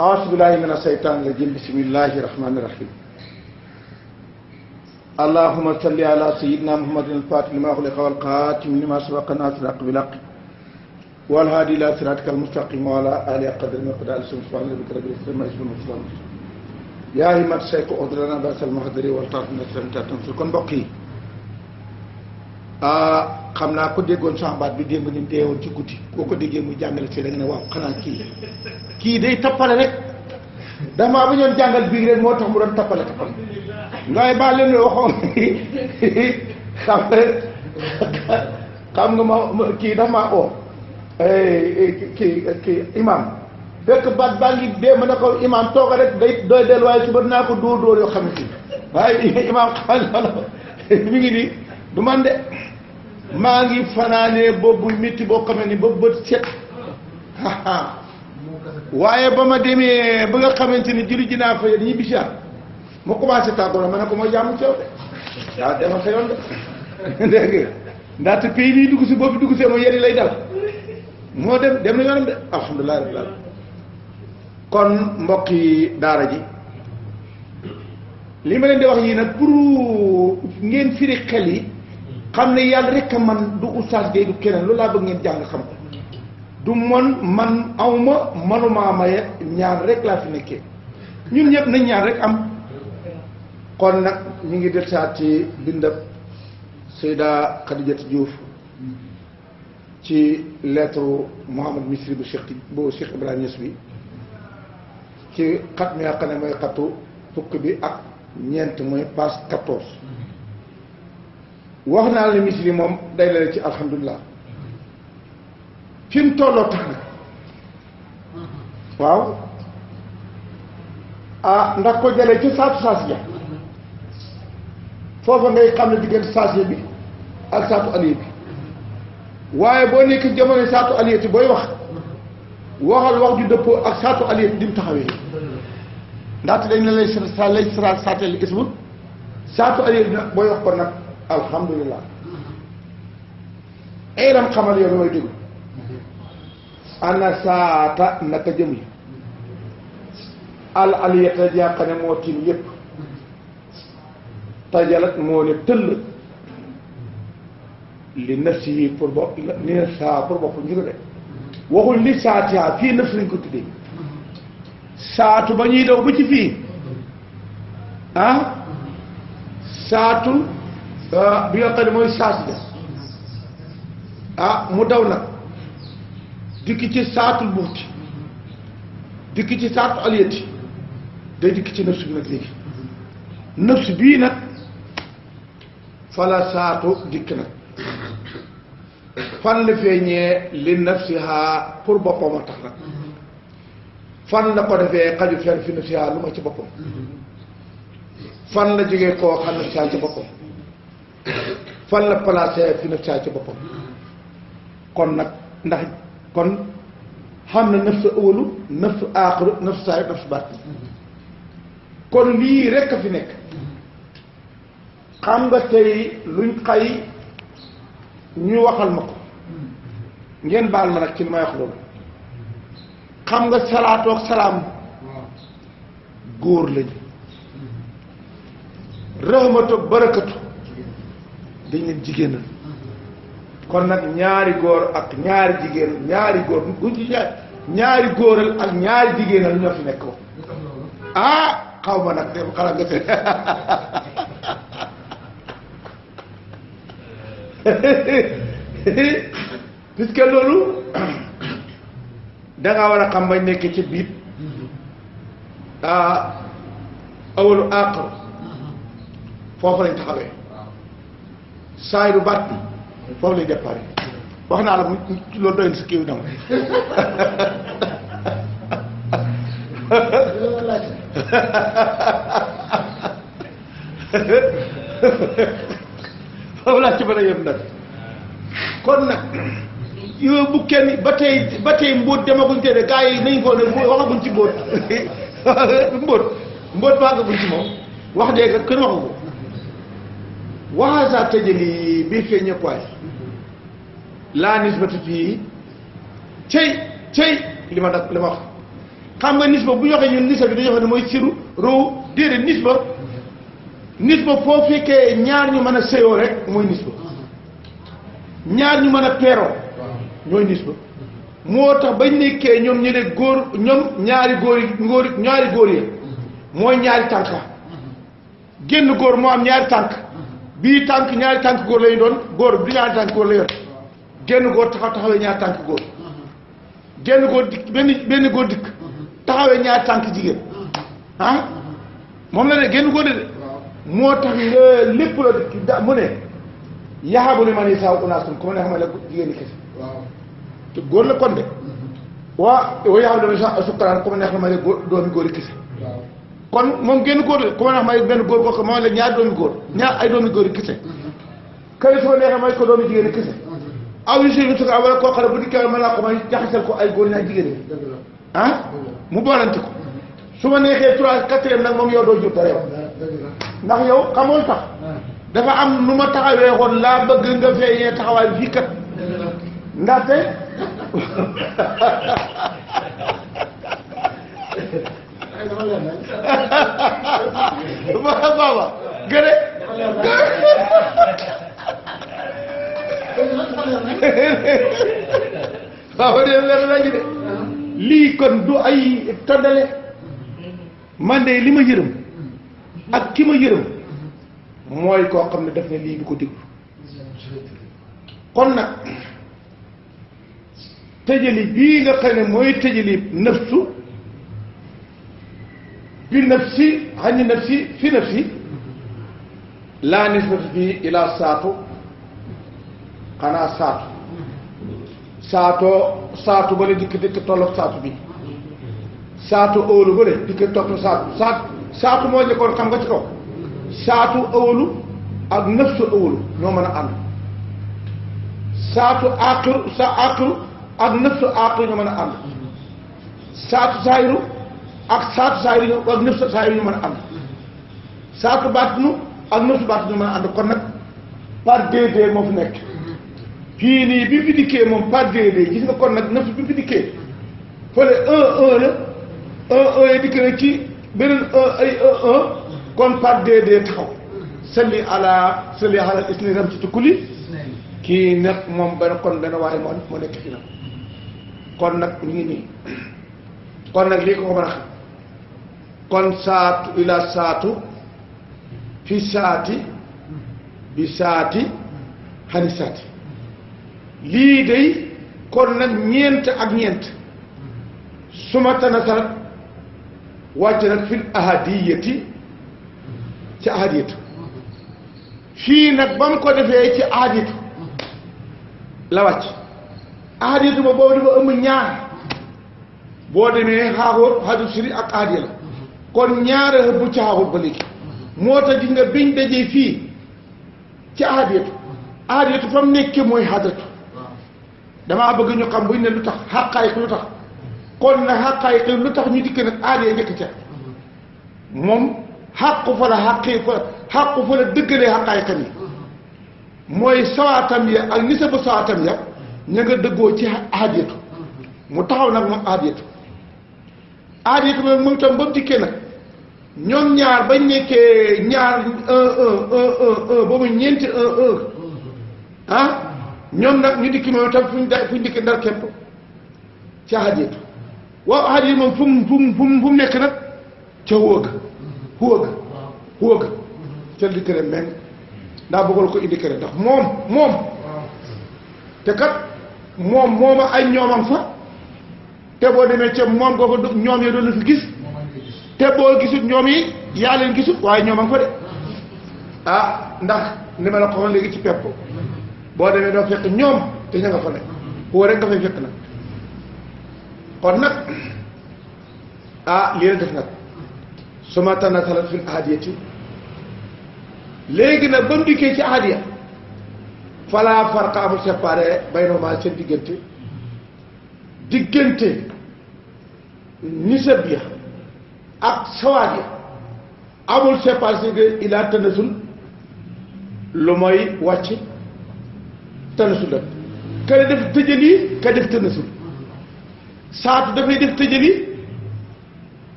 أعوذ بالله من الشيطان الرجيم بسم الله الرحمن الرحيم اللهم صل على سيدنا محمد الفاتح لما أغلق والخاتم لما سبق ناصر الحق بالحق والهادي إلى صراطك المستقيم وعلى آله قدر مقدار سبحان ربك رب العزة عما يصفون yaa himat Seck odrena basal mahadari wal taaf na tam kon mbokk yi xam naa ko déggoon sama baat bi démb ni deewoon ci guddi koo ko déggee muy jàngale ci da nga ne waaw xanaa kii day tappale rek damaa ba ñoon jàngal bii rek moo tax mu doon tappale ngay baal leen waxoon xam nga ma kii dafa maa oo kii imam fekk baat baa ngi dee ma ne ko imam tooga rek day doy del waaye suba dinaa ko dóor yoo xamante ni waaye imam xamal loolu mi ngi nii du man de maa ngi fanaanee boobu métti boo xamee ni ba bët set waaye ba ma demee ba nga xamante ni julli ji naa fa yéen ñibbi si ma commencé tàggoo ma ne ko ma jàmm ci yow de waaw dama sa yoon de dégg nga ndaxte pays bii dugg si boobu dugg see ma yéen lay dal moo dem na yoonam de alhamdulilah rabbil alamin kon mbokki daara ji li ma leen di wax yii nag pour ngeen firi xel yi xam ne yàlla rek a man du oustaz Gueye du keneen loolu laa bëgg ngeen jàng xam ko du man awma manuma maye ñaan rek laa fi nekkee ñun ñëpp nañ ñaan rek am kon nag ñu ngi dellusiwaat ci bindab Seyda Khadijatu Diouf ci lettre Mouhamad Misri bu Cheikh Ibrahima Niass bi ci xat mi nga xam ne mooy xatu fukk bi ak ñeent mooy page 14 wax naa la Misri moom day la ci alhamdulilah fi mu tolloo tax nag waaw ndax ko jëlee ci saatu saas ja foofa ngay xam ne diggante saas bi ak saatu aliye bi waaye boo nekk jamono saatu aliye ti booy waxal wax ju dëppoo ak saatu aliye bi di mu taxawee ndaxte dañ ne lay saatel ismu saatu aliye bi nag booy wax ko nag alhamdulilah ayram xamal yow mooy déglu ana saata naka jëm yi al aliyata jàq ne moo tiim yépp tajalat moo ne tëll li nafsi yi pour bopp li na saa pour bopp ñu ko de waxul li saatiha fii nafsi lañ ko tuddee saatu ba ñuy daw ba ci fii saatu bi nga xam ne mooy saas ja mu daw nag dikk ci saatul buuti dikk ci saatu aliyati day dikk ci nafsu bi nag léegi nafsu bii nag fala saatu dikk nag fan la feeñee li nafsiha pour boppam a tax nag fan la ko defee xaju fenn fi nafsiha lu ma ci boppam fan la jógee koo xam nafsiha ci boppam fan la placé fi nafsiha ci boppam kon nag ndax kon xam na nafsu awalu nafsu aaxiru nafsu saahir nafsu baatin kon lii rekk a fi nekk xam nga tey luñ xay ñu waxal ma ko ngeen baal ma nag ci li may wax loolu xam nga salaatu ak salaam góor lañu rahmatu ak barakatu dañ leen jigéenal kon nag ñaari góor ak ñaari jigéen ñaari góor buñ ci ñaari góoral ak ñaari jigéenal ñoo fi nekk ko xaw ma nag dem xala nga te puisque loolu danga war a xam bañ nekk ci biit awalu aaxir foofu lañ taxawee saayiru baat bi foofu lañ déparé wax naa la mu loolu doy na si kiiw dama foofu laa ci mën a yem nag kon nag yow bu kenn ba tey mbóot demaguñ te de gars yi nañ ko ne waxaguñ ci mbóot mbóot waxaguñ ci moom wax dëgg kenn waxu ko waxaa saa tëjali bii fee ñëpp waay laa nisbatu fii cey li ma wax xam nga nisba bu ñu waxee ñun nisba bi dañoo xam ne mooy siru ruu déedéet nisba foo fekkee ñaar ñu mën a sëyoo rek mooy nisba ñaar ñu mën a peeroo ñooy nisba moo tax bañ nekkee ñoom ñu ne góor ñoom ñaari góor yi mooy ñaari tànk génn góor moo am ñaari tànk bii tànk ñaari tànk góor lañu doon góor bi ñaari tànk góor la yor génn góor taxawee ñaari tànk góor génn góor dikk benn góor dikk taxawee ñaari tànk jigéen moom la ne génn góor de moo tax nga lépp la da mu ne yahabu liman yashaa'u inaasan ku ma ne xamal la jigéen ñi kese te góor la kon de wa yahabu liman yashaa'u zukraanan ku ma ne xamal la doomi góor yi kese kon moom génn góor la ku ma ne xamal benn góor boo ko moo la ñaar doomi góor ñaar ay doomi góor yi kese kay soo neexee may ko doomi jigéen yi kese aw yu si suka wala koo xam ne bu dikkee mën naa ko may jaxasal ko ay góor ñaar jigéen yi mu boolante ko su ma neexee 3/4 nag moom yow doo jur dara yow ndax yow xamoon tax dafa am nu ma taxawee woon laa bëgg nga feeñee taxawaay fii kat ndaxte baaba gëre baaba de leer lañu de lii kon du ay toddale man de li ma yërëm ak ki ma yërëm mooy koo xam ne daf ne lii du ko déglu kon nag tëjali bii nga xam ne mooy tëjali nafsu bi nafsi xañi nafsi fi nafsi laa nisbata fii ila saatu xanaa saatu ba la dikk tolloog saatu bi saatu ëwalu ba le dikk toog saatu moo njëkkoon xam nga ci kaw saatu ëwalu ak nafsu ëwalu ñoo mën a ànd saatu aaxiru ak nafsu aaxiru ñoo mën a ànd saatu saayiru ak nafsu saayiru ñoo mën a ànd saatu baatinu ak nafsu baatinu ñoo mën a ànd kon nag par déedéet moo fi nekk fii nii bi fi dikkee moom par déedéet gis nga kon nag nafsu bi fi dikkee fële un yi dikk na ci beneen un kon par déedéet taxaw salli ala isni ramsatu kulli kii nag moom benn waaye moo nekk fi nag kon nag ñu ngi nii kon nag lii ko mën a xam kon saatu ila saatu fi saati bi saati xani saati lii day kon nag ñeent ak ñeent suma tanasarat wàcc nag fil ahadiyati ci ahadiyatu fii nag ba mu ko defee ci ahadiyatu la wàcc ahadiyatu ba boobu dafa ëmb ñaar boo demee xaaxóor xadu siri ak ahadiya la kon ñaara hëbb ci xaaxóor ba léegi moo tax gis nga biñ dajee fii ci ahadiyatu fa mu nekkee mooy hadratu damaa bëgg ñu xam buñ ne lu tax xàqaay lu tax kon nag xàqaay lu tax ñu dikk nag ahadiya njëkk ca moom xàqu fa la xàqu fa la dëggalee xàqaay kan yi mooy sawaatam ya ak ni sa ba sawaatam ya ña nga dëggoo ci ahadiyatu mu taxaw nag moom ahadiyatu moom itam ba mu dikkee nag ñoom ñaar bañ nekkee ñaar boobu ñeenti ñoom nag ñu dikki moom itam fuñ dikki ndar képp ci ahadiyatu waaw ahadiyatu moom fu mu nekk nag ca xuwëg ca dikk rek men ndaa bëggal ko indi kër ndax moom te kat mooma ay ñoomam fa te boo demee ca moom nga fa ñoom yi doon la fi gis te boo gisut ñoom yi yaa leen gisut waaye ñoomam fa de ndax ni ma la ko waxoon léegi ci pepp boo demee doo fekk ñoom te ña nga fa ne foo rek nga fay fekk nag kon nag lii la def nag suma tanasalat fil ahadiyati léegi nag ba mu dikkee ci ahadiya fala farqa amul séparé baynahuma seen diggante nisab ya ak sawaat ya amul séparé si ila tanasul lu mooy wàcc tanasul la ka def tëjali ka def tanasul saatu dafay def tëjali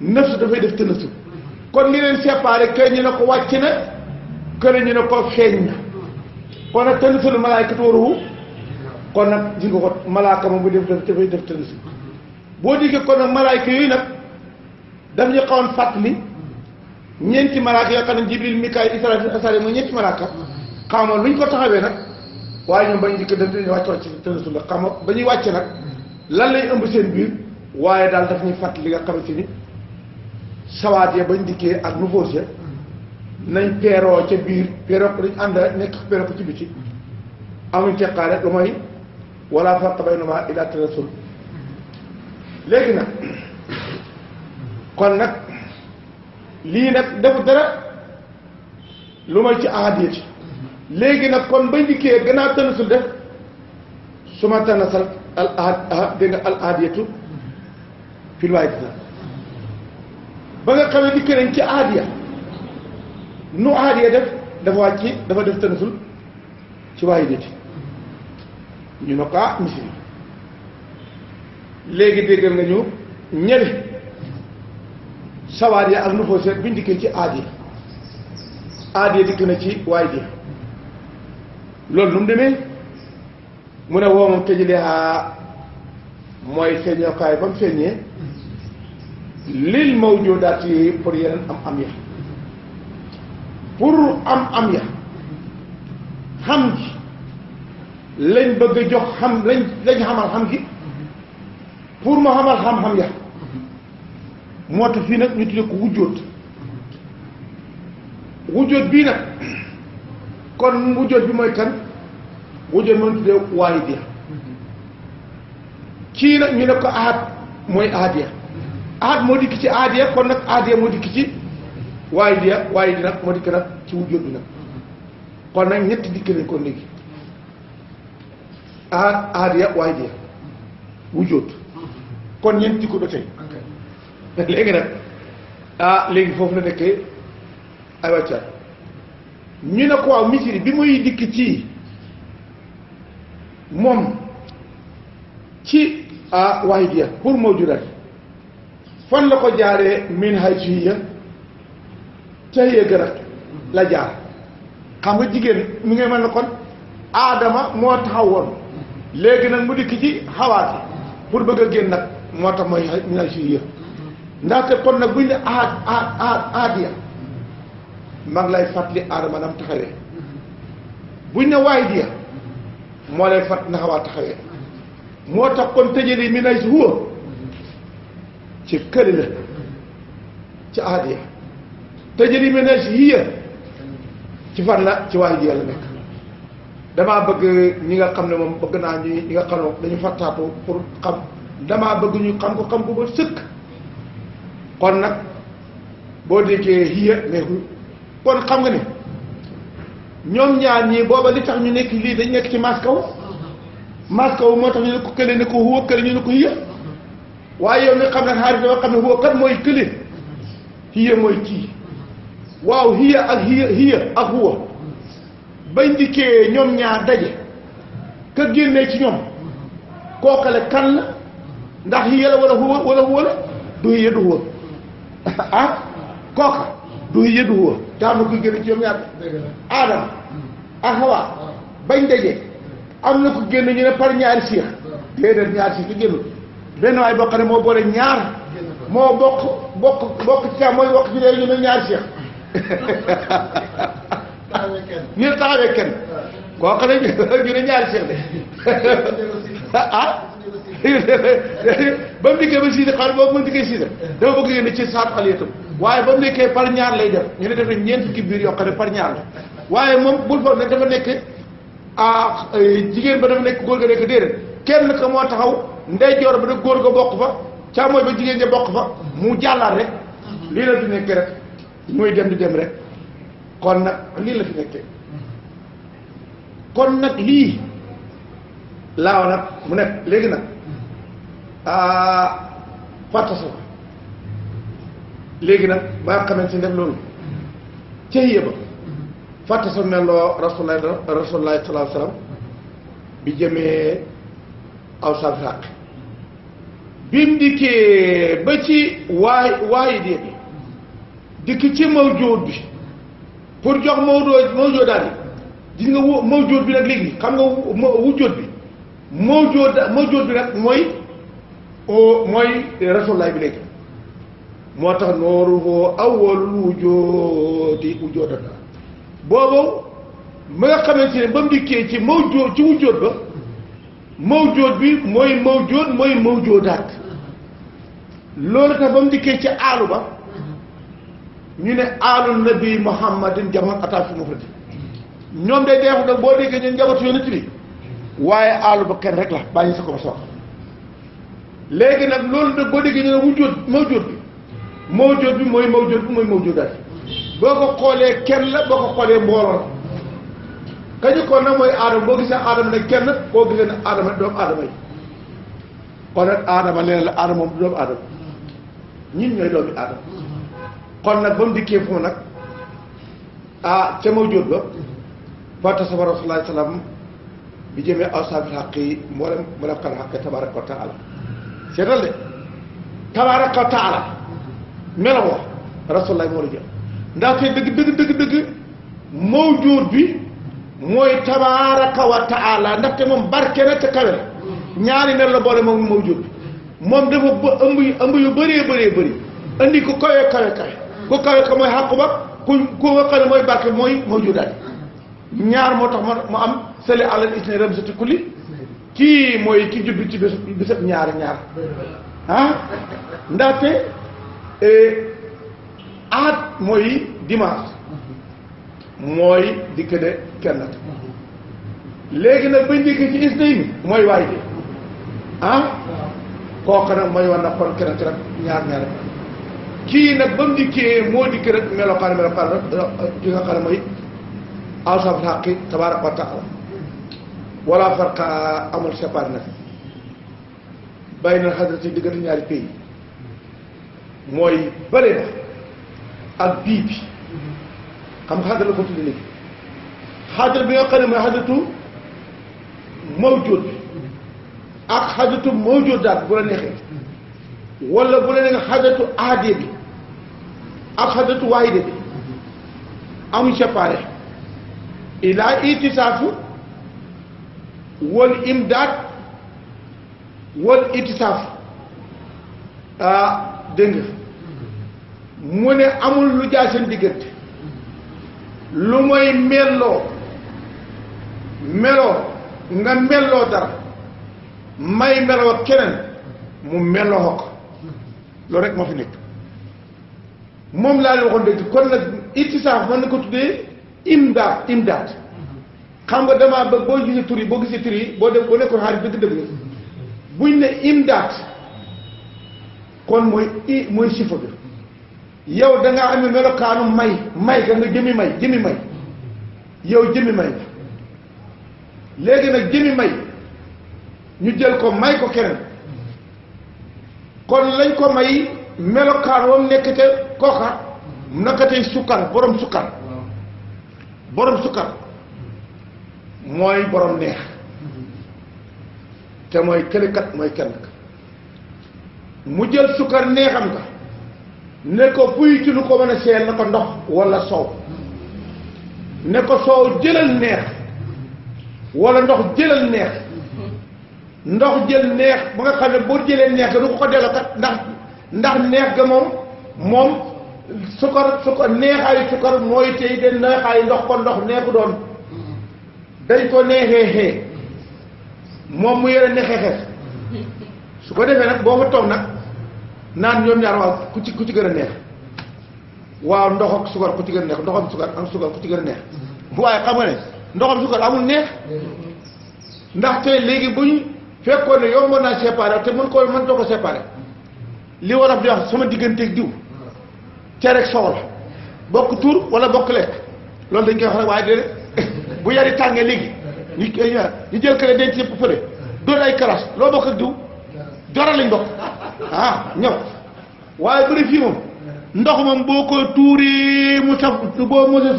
nafsu dafay def tënasul kon li leen séparé que ñu ne ko wàcc na que ñu ne ko feeñ na kon nag tënasul malaayikatu waruhu kon nag ji nga ko malaaka moom bu dafay def tënasul boo diggee kon nag malaayika yooyu nag daf ñu xawoon fàttali ñeenti malaaka yoo xam ne Jibril Mikaayil Israafil Asraayil mooy ñeenti malaaka xam nga lu ñu ko taxawee nag waaye ñoom bañ dikk dañuy wàcc tënasul la xam nga ba ñuy wàcce nag lan lay ëmb seen biir waaye daal daf ñuy fàttali nga xamante ni sawaat ya bañ dikkee ak nouveaux ya nañ peeroo ca biir peeroo ko dañ ànd nekk peeroo ko ci biti amuñ teqaale lu mooy wala farqa baynahumaa illaa tanazzul léegi nag kon nag lii nag def dara lu may ci ahadiyati léegi nag kon bañ dikkee gannaaw tanazzul def su ma tanasal al ahad dégg nga al ahadiyatu fil waahid ba nga xamee dikk nañ ci ahadiya nu ahadiya def dafa wàcc dafa def tanasul ci waahidati ñu ne ko misiri léegi déggal nga ñu ñële sawaar ya ak nu foo seet buñ dikkee ci ahadiya dikk na ci waahidya loolu nu mu demee mu ne woo moom tëjaleexaa mooy feeñookaay ba mu feeñee lil mawjudaat yi pour yeneen am ya pour am ya xam gi lañ bëgg a jox xam lañ xamal xam gi pour mu xamal xam-xam ya moo tax fii nag ñu tuddee ko wujjóot bii nag kon wujjóot bi mooy kan wujjóot mën tuddee waahidiya kii nag ñu ne ko ahad mooy ahadiya ahad moo dikk ci ahadiya kon nag ahadiya moo dikk ci waahidiya nag moo dikk nag ci wujjóot bi nag kon nag ñetti dikk nañ ko léegi ahadiya waahidiya wujjóot kon ñeent dikko ba tey léegi nag léegi foofu la nekkee ay wàccaat ñu ne ko waaw misiri bi muy dikk ci moom ci waahidiya pour mawjudaat fan la ko jaaree min haysu hiya ca hiya gën a la jaar xam nga jigéen mi ngi mel ne kon aadama moo taxaw woon léegi nag mu dikk ci xawaati pour bëgg a génn nag moo tax mooy min haysu hiya ndaxte kon nag buñ ne ahadiya mag lay fàttali aadama nam taxawee buñ ne waahidiya moo lay fàtt na xawaa taxawee moo tax kon tëjali min haysu huwa ci këli la ci ahadiya tëjali min haysu hiya ci fan la ci waahidiya la nekk damaa bëgg ñi nga xam ne moom bëgg naa ñi nga xam ne dañu fattaatu pour xam damaa bëgg ñu xam ko ba sëkk kon nag boo déggee hiya neexul kon xam nga ne ñoom ñaar ñii booba li tax ñu nekk lii dañ nekk ci maskaw moo tax ñu ne ko kële ne ko huwa kële ñu ne ko hiya waaye yow li xam ne xaaris dafa xam ne huwa kat mooy kële hiya mooy kii waaw hiya ak huwa bañ dikkee ñoom ñaar daje ka génnee ci ñoom kookale kan la ndax hiya la wala huwa la du hiya du huwa kooka du hiya du huwa te am na kuy génne ci ñoom ñaar aadama ak Hawa bañ daje am na ku génn ñu ne par ñaari siix déedéet ñaari siix ki génnul benn waay boo xam ne moo boole ñaar moo bokk ci càmm mooy bokk ci réew ñu ne ñaari siix ñu ne taxawee kenn koo xam ne ñu ne ñaari siix de ba mu dikkee ba siise xam boobu mu dikkee siise dafa bëgg yéen ci saat xal itam waaye ba mu nekkee par ñaar lay def ñu ne def nañ ñeent fukki biir yoo xam ne par ñaar la waaye moom bul foog ne dafa nekk jigéen ba dafa nekk góor ga nekk déedéet kenn ka moo taxaw ndeyjoor ba da góor ga bokk fa càmmooñ ba jigéen ja bokk fa mu jàllaat rek lii la fi nekkee rek muy dem di dem rek kon nag lii la fi nekkee kon nag lii laaw nag mu nekk léegi nag fàttasa léegi nag ba nga xamante ni def loolu ca hiya ba fàttasa ne loo rasulullahi sallallahu alayhi wasallam bi jëmee aw safiraq bim dikkee ba ci waayi dee bi dikk ci mawjood bi pour jox mawjood daal di gis nga mawjood bi nag léegi xam nga wujjood bi mawjood bi nag mooy rasulullaay bi léegi moo tax nooruhu awwalul wujjoodata boobu ma nga xamante ne ba mu dikkee ci wujjood ba mawjood bi mooy mawjoodaat loolu tax ba mu dikkee ci aalu ba ñu ne aalu nabi muhammadin jamoon ataa fi mufradi ñoom day deexu nag boo déggee ñun njabootu yonent bi waaye aalu ba kenn rek la bàyyi sa ko ba sox léegi nag loolu nag boo déggee ñu ne mawjood bi mooy mawjoodaat boo ko xoolee kenn la boo ko xoolee mbooloo la kañu kon nag mooy aadama boo gisee aadama nag kenn boo gisee ne aadama doomu aadama yi kon nag aadama leen la aadama moom du doomu aadama ñun ñooy doomi aadama kon nag ba mu dikkee fu mu nag ca mawjood ba fata sama rasulullah salaam bi jëmee awsaabil xaq yi mboolem mu def xal xaq tabaraka wa taala seetal de tabaraka wa taala melaw wax rasulullah moo la jël ndaxte dëgg mawjood bi mooy tabaraka wa taala ndaxte moom barke na te kawe na ñaari mel la boole moom mawjood bi moom dafa ëmb yu bëree andi ko kawe ku kawe ko mooy xàqu ba ku nga xam ne mooy barke mooy mawjoodaat ñaar moo tax mu am sali alal isne ramsati kulli kii mooy ki juddu ci bisab ñaar ndaxte aat mooy dimanche mooy dikk de kenn léegi nag bañ dikk ci isne mi mooy waay de kooku nag mooy war na kon kenn rek ñaar kii nag ba mu dikkee moo dikk rek melokaan rek ki nga xam ne mooy awsaaful xaqi tabaaraka wa taala wala farqa amul séparé nag bàyyi na xadrati diggante ñaari pays mooy bële ba ak bii bi xam nga xadra la ko tudde léegi xadra bi nga xam ne mooy xadratu mawjood bi ak xadratu mawjoodaat bu la neexee wala bu la neexee xadratu aadee bi ak xadratu waahide bi amuñ séparé ilaa itisaafu wal imdaad wal itisaaf dégg nga mu ne amul lu jaay seen diggante lu mooy melloo nga melloo dara may meloo keneen mu melloo ko loolu rek moo fi nekk moom laa leen waxoon dëgg kon nag itisaaf mën na ko tuddee imdaad xam nga damaa bëgg boo gisee tur yi boo nekkoon xaalis dëgg buñ ne imdaad kon mooy sifa bi yow da ngaa amee melokaanu may ga nga jëmi may yow jëmi may nga léegi nag jëmi may ñu jël ko may ko keneen kon lañ ko may melokaan wam nekk te kooka naka tey sukkar borom sukkar mooy borom neex te mooy këlikat mooy kenn mu jël sukkar neexam nga ne ko puy ci lu ko mën a seel na ko ndox wala soow ne ko soow jëlal neex wala ndox jëlal neex ndox jël neex ba nga xam ne boo jëlee neex ga du ko delloo kat ndax neex ga moom sukkar neexaayu sukkar mooy tey de neexaayu ndox kon ndox neexu doon dañ ko neexee xee moom mu yore neexee xees su ko defee nag boo fa toog nag naan ñoom ñaar waaw ku ci gën a neex waaw ndox ak sukkar ku ci gën a neex ndoxam sukkar am sukkar ku ci gën a neex waaye xam nga ne ndoxam sukkar amul neex ndaxte léegi buñ fekkoon ne yomboon naa séparé te mën too ko séparé li war a di wax sama digganteeg diw cere ak soow la bokk tur wala bokk lekk loolu dañ koy wax rek waaye déedéet bu yari tàngee léegi ñu jël kële denc yëpp fële doon ay karas loo bokk ak diw dara lañ bokk ñëw waaye bëri fii moom ndox moom boo ko tuuree mu saf boo mosee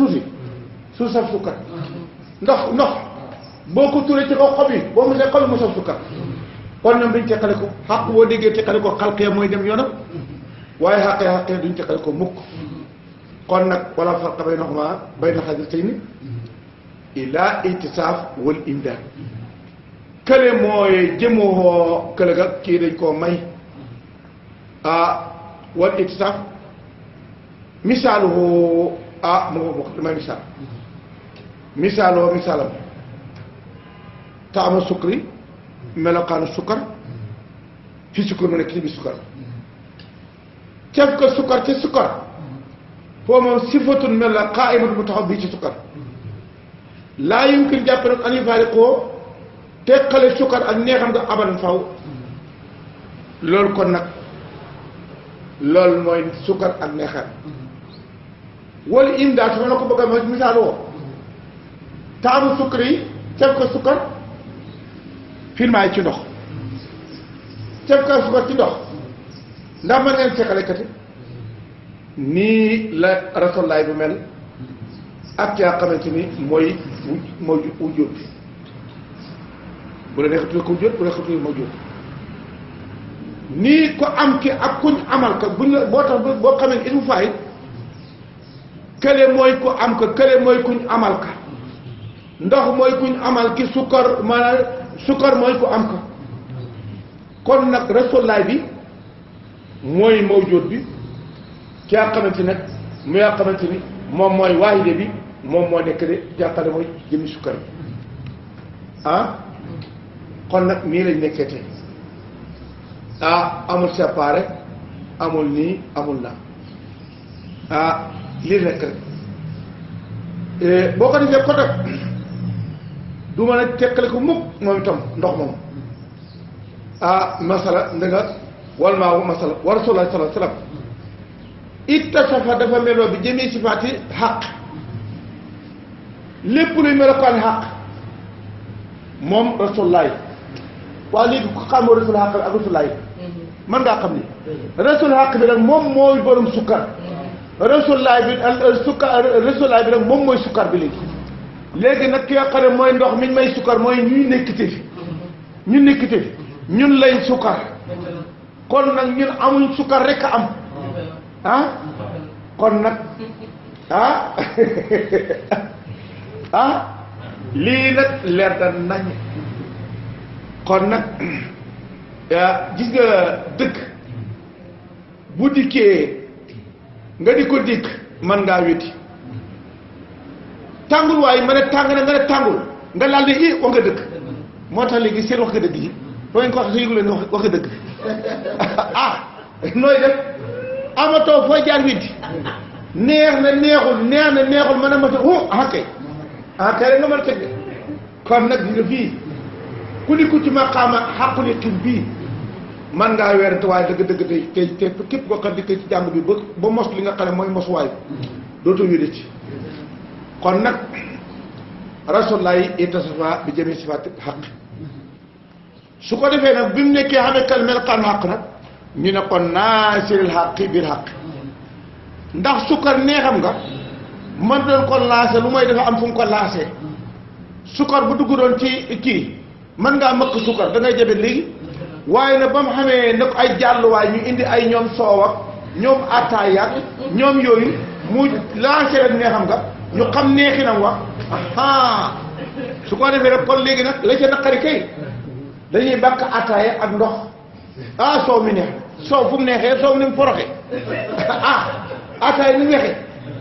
suuf saf sukkar ndox boo ko tuuree ci kaw xob yi boo mosee xob yi mu saf sukkar kon ñoom duñ teqale ko xaq boo déggee teqale ko xalqee mooy dem yoonam waaye xaqee duñ teqale ko mukk kon nag wala farqa baynahuma bayna xadratayni ila itisaaf wal imdaad kële mooy jëmoo kële ga kii dañ koo may wal itisaaf misaaluhu mu nga bokk damay misaalam taama sukri melokaanu sukkar fi sukkar mu nekk ci bi sukkar cef ko sukkar ci sukkar foo moom sifatun mel la qaaimatun bu taxaw bii ci sukkar laa yumkin jàppe nag an yufaariqoo teqale sukkar ak neexam nga abadan faw loolu kon nag loolu mooy sukkar ak neexam wala imdaad su ma la ko bëgg a mooy misaal woo taamu sukkar yi cef ko sukkar firmaay ci ndox cef ko sukkar ci ndox ndax mën ngeen teqale kati nii la rasulaay bu mel ak yaa xamante ni mooy wujjóot bi bu la neexatee ko wujjóot bu la neexatee moo jóot nii ko am ki ak kuñ amal ka buñ la boo tax boo xamee ismu faay kële mooy ku am ka kële mooy kuñ amal ka ndox mooy kuñ amal ki sukkar maanaam sukkar mooy ku am ka kon nag rasulaay bi mooy mawjuud bi ki nga xamante nag mu nga xamante ni moom mooy waahide bi moom moo nekk de jàppale mooy jëmmi sukkar bi kon nag nii lañ nekkee tey amul séparé amul nii amul naa lii nekk rek boo ko defee ko nag du mën a tekkale ko mukk moom itam ndox moom masala nda nga wal maa wu masala wa rasulullah sallallahu alayhi wa sallam ittasafa dafa meloo bi jëmee sifaati xaq lépp luy melokaan xaq moom rasulullah waaw léegi ku xamoo rasul xaq ak rasulullah mën ngaa xam ni rasul xaq bi nag moom mooy borom sukkar rasulullah bi rasulullah bi nag moom mooy sukkar bi léegi nag ki nga xam ne mooy ndox miñ may sukkar mooy ñuy nekkite fi ñun lañ sukkar kon nag ñun amuñ sukkar rek a am kon nag lii nag leer da nañ kon nag gis nga dëkk bu dikkee nga di ko dikk man ngaa wéti tàngul waaye ma ne tàng na nga ne tàngul nga laal ne wax nga dëgg moo tax léegi seen wax nga dëgg yi ba ngeen ko wax sa yëgu leen wax nga dëgg nooy def amatoo foo jaar widdi neex na neexul mën a mata kay rek nga mën a teg de kon nag nga fii ku ni ku ci maqaama xàqul yaqin bii man ngaa weerante waaye dëgg te képp koo xam di ci jàng bi ba mos li nga xam ne mooy mosuwaay dootoo wéde ci kon nag rasulullah yi ittasafa bi jëmee sifaat xaq su ko defee nag bi mu nekkee xamee kal melokaan xaq nag ñu ne kon naasiril xaqi biir xaq ndax sukkar neexam nga man doon ko lancé lu mooy dafa am fu mu ko lancé sukkar bu dugg doon ci kii mën ngaa mëkk sukkar da ngay jabet léegi waaye nag ba mu xamee ne ko ay jàlluwaay ñu indi ay ñoom soow ak ñoom attaaya ak ñoom yooyu mu lancé rek neexam nga ñu xam neexinam wax su ko defee rek kon léegi nag la ca naqari kay dañuy bàkk attaaya ak ndox soow mi neex soow fu mu neexee soow ni mu foroxe attaaya ni mu neexee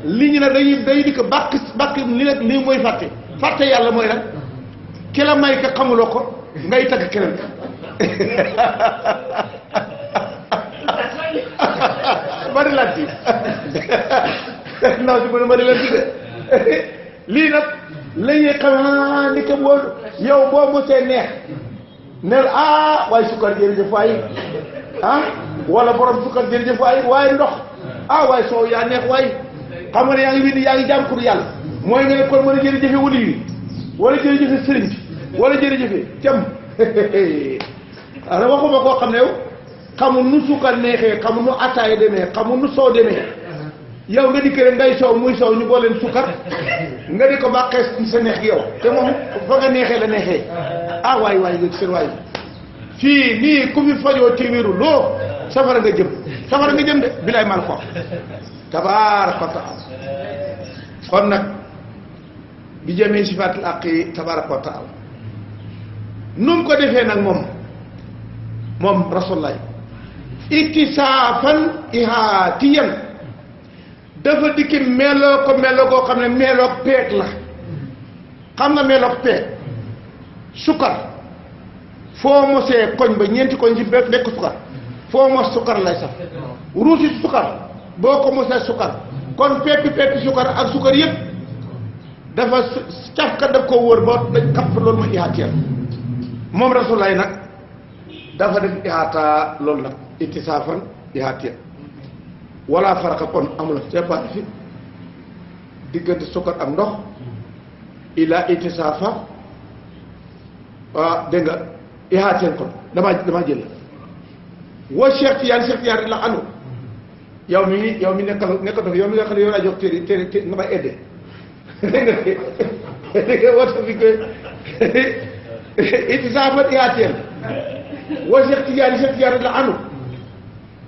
li ñu nag day di ko bàkk li nag lii mooy fàtte yàlla mooy nag ki la may ka xamuloo ko ngay tagg keneen bari laaj ci ndaw si mën a bari laaj ci de lii nag la ñuy xam ni que yow boo mosee neex neel waaye sukkar jërëjëf waay wala borom sukkar jërëjëf waay waaye ndox waaye soow yaa neex waay xam nga ne yaa ngi windi yaa ngi jàmm pour yàlla mooy nga ne kon mën a jërëjëfe wali yi wala jërëjëfe sëriñ bi wala jërëjëfe cam waxuma koo xam ne yow xamul nu sukkar neexee xamul nu attaaya demee xamul nu soow demee yow nga dikk rek ngay soow muy soow ñu booleen sukkar nga di ko bàqee sa neex gi yow te moom fa nga neexee la neexee waay nga seen waay fii nii ku fi fajoo téeméeru loo safara nga jëm de bilaay mal ko tabaaraka wa taala kon nag bi jamee sifaatul aqi tabaaraka wa taala nu mu ko defee nag moom rasulullah iktisaafan ihaatiyan dafa dikki meloo ko meloo koo xam ne meloog peeg la xam nga meloog peeg sukkar foo mosee koñ ba ñeenti koñ ci bépp nekk sukkar foo mos sukkar lay saf ruusi sukkar boo ko mosee sukkar kon peppi sukkar ak sukkar yëpp dafa cafka daf ko wóor ba dañ kapp loolu ma ihaatiyan moom rasulullah nag dafa def ihaata loolu nag ittisaafan ihaatiyan wala faraka kon amul séparé fi diggante sukkar ak ndox ila ittisaafa dégg nga ihaatiyan kon damaa jël wa Cheikh Tidiane la anu yow mi nekkal yow mi nga xam ne yow laa jox téere nga may aidé dégg nga wata fi ko ittisaafan ihaatiyan wa Cheikh Tidiane la anu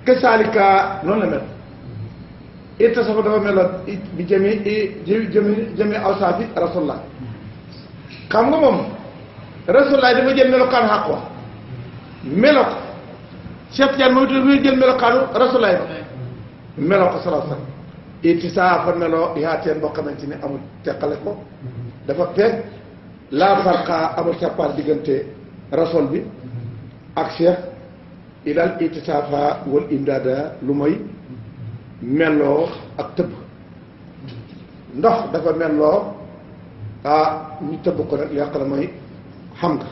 ke saalika noonu la mel ittasafa dafa meloon bi jëmi awsaafi rasulullah xam nga moom rasulullah dafa jël melokaan xaq wa melo ko Cheikh Tidiane moom itam jël melokaanu rasulullah ba melo ko sallallahu alayhi wasallam ittisaafa meloo ihaateen boo xamante ni amul teqale ko dafa peeg laa farqa amul seppaar diggante rasul bi ak Cheikh ilal ittisaafa wal imdaada lu mooy melloo ak tëbb ndox dafa melloo ñu tëbb ko nag yàq la mooy xam nga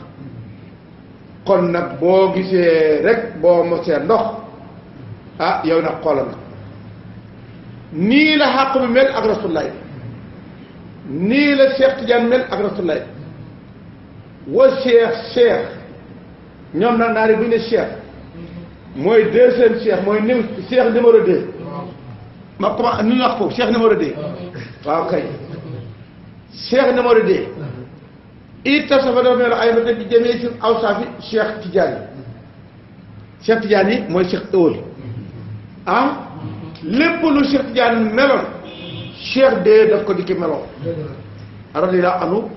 kon nag boo gisee rek boo mosee ndox yow nag xoolal nag nii la xàq bi mel ak rasulullaay nii la Cheikh Tidiane mel ak rasulullaay wa cheikh ñoom nag naari bu ñu ne cheikh mooy deuxième cheikh mooy cheikh numéro 2 ma comment nu ñu wax foofu cheikh numéro 2 waaw kay cheikh numéro 2 ittasafa dafa mel ay ma di jëmee si awsaafi Cheikh Tidiane yi mooy cheikh ëwal lépp lu Cheikh Tidiane meloon cheikh de daf ko dikki meloon radiyallahu anhu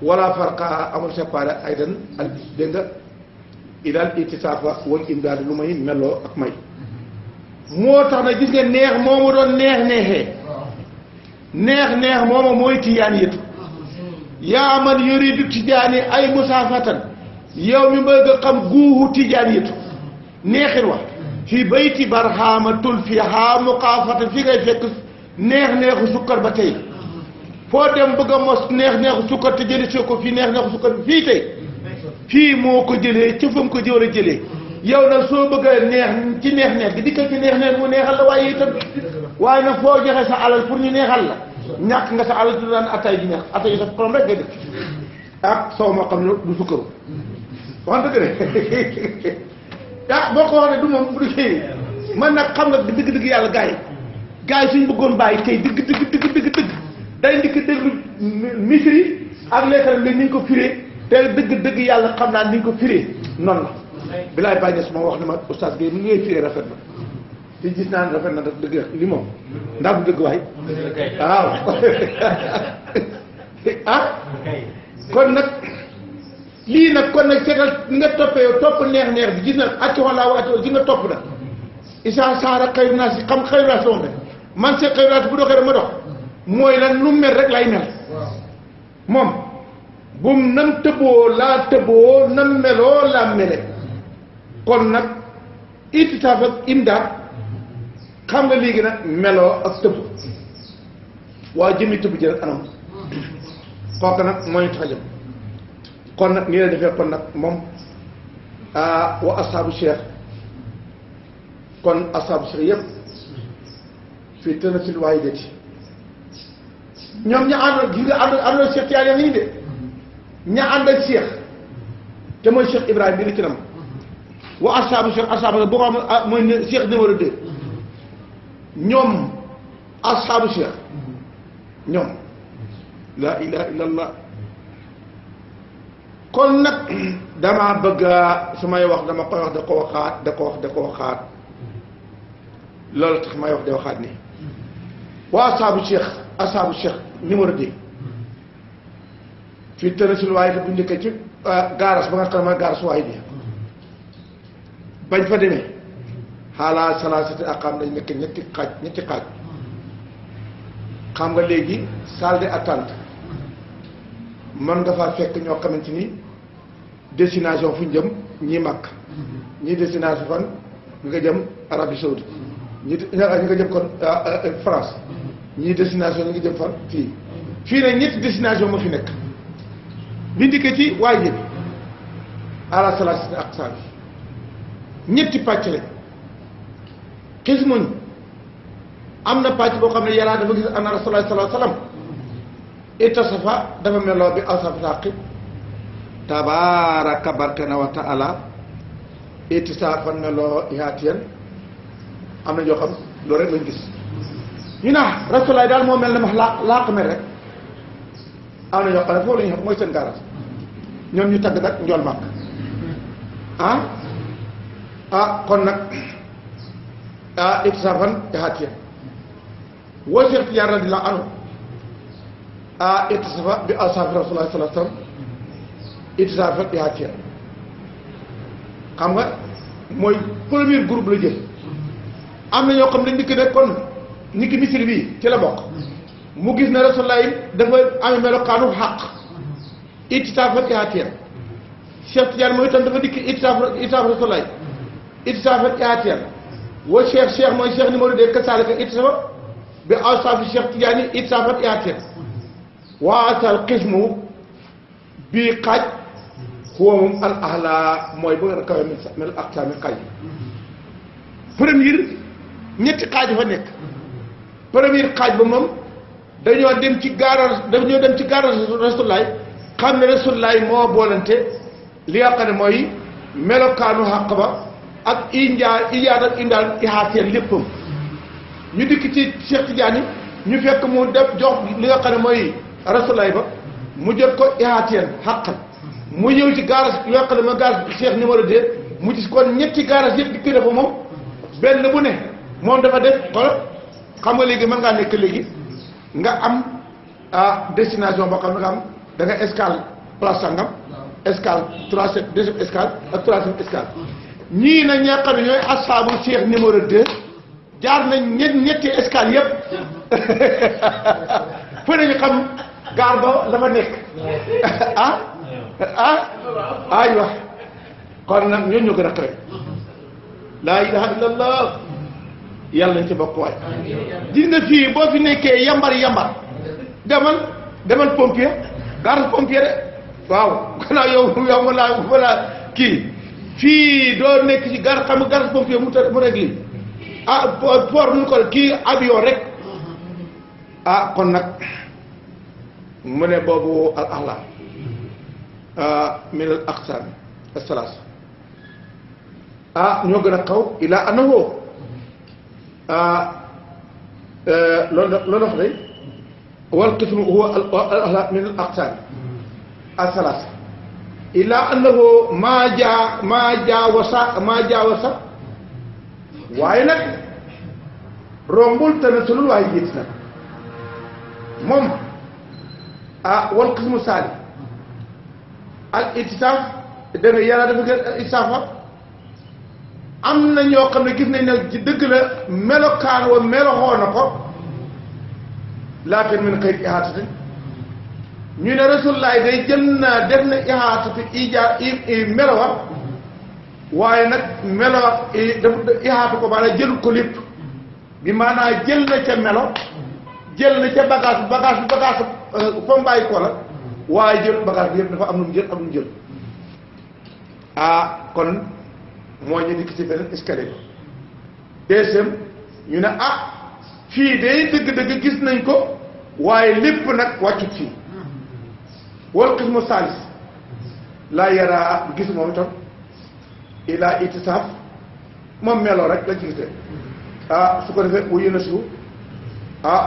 wala farqa amul séparé ay dan al dégg nga ilal ittisaafa wal imdaad lu may meloo ak may moo tax na gis nga neex moomu doon neex mooma mooy tijaan yëtu yaa man yuridu tijaani ay musaafatan yow mi bëgg a xam guuxu tijaan yëtu neexin wax fi bayti barhaama tul fi haa muqaafatan fi ngay fekk neexu sukkar ba tey foo dem bëgg a mos neexu sukkar te jëli soo ko fii neexu sukkar bi fii tey fii moo ko jëlee ca fa mu ko jëwar a jëlee yow nag soo bëgg a neex ci neex gi dikkal ci neex mu neexal la waaye itam waaye nag foo joxe sa alal pour ñu neexal la ñàkk nga sa alal du daan attay ji neex attay sa xorom rek ngay def ak soow moo xam ne du sukkaru wax dëgg ne boo ko wax ne du moom bu kii man nag xam nga dëgg yàlla gars yi suñ bëggoon bàyyi tey dëgg day ndikk déglu misri ak lekkam li niñ ko firee te dëgg yàlla xam naa niñ ko firee noonu la bilaay bàyyi su ma wax ne ma oustaz Gueye mi ngay firee rafet na te gis naa ne rafet na dëgg li moom ndax bu dëgg waay waaw kon nag lii nag kon nag seetal nga toppee yow topp neex bi gis na acci wala waati gi nga topp nag isa saara xëy naa si xam xëy naa si moom rek man see xëy naa si bu doxee dama dox mooy lan nu mel rek lay mel moom bum nam tëbboo laa tëbboo nam meloo laa mele kon nag ittisaaf ak imdaad xam nga léegi nag meloo ak tëbb waa jëmi tëbb jël anam kooku nag mooy tax a jëm kon nag nii la defee kon nag moom wa asaabu cheikh kon asaabu cheikh yëpp fii tëna sil waaye déti ñoom ña àndoon gi nga àndoon Cheikh Tidiane nii de ña ànd ak Cheikh te mooy Cheikh Ibrahima bi ci nam wa asaabu Cheikh asaabu boo xam mooy Cheikh numéro 2 ñoom asaabu Cheikh ñoom la ilaha illallah kon nag dama bëgg su may wax dama koy wax da ko waxaat loolu tax may wax de waxaat nii waa asaabu cheikh numéro 2 fii tërasul waaye te bu njëkkee ci gaaras ba nga xam ne mooy gaaras waaye bi bañ fa demee xaalaa salaasati aqaam dañ nekk ñetti xaaj xam nga léegi salle d'attente mën nga faa fekk ñoo xamante ni destination fu ñu jëm ñii Makk ñii destination fan ñu nga jëm Arabie Saoudite ñi nga jëm kon France ñii destination ñu ngi jëm fan fii ne ñetti destination moo fi nekk bi ndikkee ci waaye jëbi ala salaasati aqsaam ñetti pàcc rek xis muñ am na pàcc boo xam ne yaraa dafa gis anna Rasulullah sallallahu alayhi wa sallam itasafa dafa meloo bi awsafi xaqi tabaaraka barkana wa taala itisaafan meloo ihaatiyan am na ñoo xam loolu rek lañ gis ñu naa Rasulullah daal moo mel ne ma laq mel rek am na ñoo xam ne foofu la ñu xam mooy seen garas ñoom ñu tagg nag njool màkk kon nag itisaafan ihaatiyan woo Cheikh Tidiane radiyallahu anhu itisafa bi awsaafi Rasulullah sallallahu alayhi wa sallam itisaafan ihaatiyan xam nga mooy premier groupe la jël am na ñoo xam ne ndikk ne kon niki misiri bii ci la bokk mu gis ne Rasulullah dafa amee melokaanu xaq itisaafan ihaatiyan Cheikh Tidiane mooy itam dafa dikk itisaaf Rasulullah itisaafan ihaatiyan woo cheikh mooy cheikh numéro 2 kasaalika itisafa bi awsaafi Cheikh Tidiane itisaafan ihaatiyan waasal xismu bii xaaj huwa moom al ahla mooy bu ngeen kawee mel aqsaami xaaj première ñetti xaaj fa nekk première xaaj ba moom dañoo dem ci gaara Rasulullah xam ne Rasulullah moo boolante li nga xam ne mooy melokaanu xàq ba ak ijaad ak indaal ihaatiyeen léppam ñu dikk ci Cheikh Tidiane ñu fekk mu def jox li nga xam ne mooy Rasulullah ba mu jot ko ihaatiyeen xàqan mu ñëw ci gaaras li nga xam ne mooy gaaras Cheikh numéro 2 mu gis kon ñetti gaaras yëpp dikk dafa moom benn bu ne moom dafa def xool xam nga léegi mën ngaa nekk léegi nga am destination boo xam ne nga am da nga escale place sangam escale deuxième escale ak troisième escale ñii nag ñaa xam ne ñooy asaabu Cheikh numéro 2 jaar nañ ñetti escale yëpp fu nañu xam gaar ba la fa nekk aywa kon nag ñooñu ñoo gën a xew laa ilaha illallah yàlla nañ ci bokk waay gis nga fii boo fi nekkee yambar demal pompier gaar pompier de waaw gannaaw yow wala kii fii doo nekk ci gaar xam nga gaar pompier mu rek lii port nu ko kii avion rek kon nag mu ne boobu al ahla min al aqsam as-salas ñoo gën a xaw ila annahu loolu wax day wal qismu huwa al ahla min al aqsam as-salas ila annahu maa jaawasa waaye nag rombul tanasulul waaye jiit nag moom wal qismu saali al itisaaf da nga yàlla dafa gën al ittisaafa am na ñoo xam ne gis nañ ne ci dëgg la melokaan wa meloxoo na ko laakin min xëyri ihaatati ñu ne Rasulullah day jël na def na ihaatati melowa waaye nag melowa dafa ihaatu ko maanaam jël ko lépp bi maanaam jël na ca melo jël na ca bagage fa mu bàyyi ko la waaye jël bagage bi yëpp dafa am lu mu jël am lu mu jël kon moo ñu dikk ci beneen escalier deuxième ñu ne fii day dëgg-dëgg gis nañ ko waaye lépp nag wàccut fii wal qismu saalis laa yaraa gis moom itam ilaa itisaaf moom meloo rek lañ ci gisee su ko defee wu yéen a suuf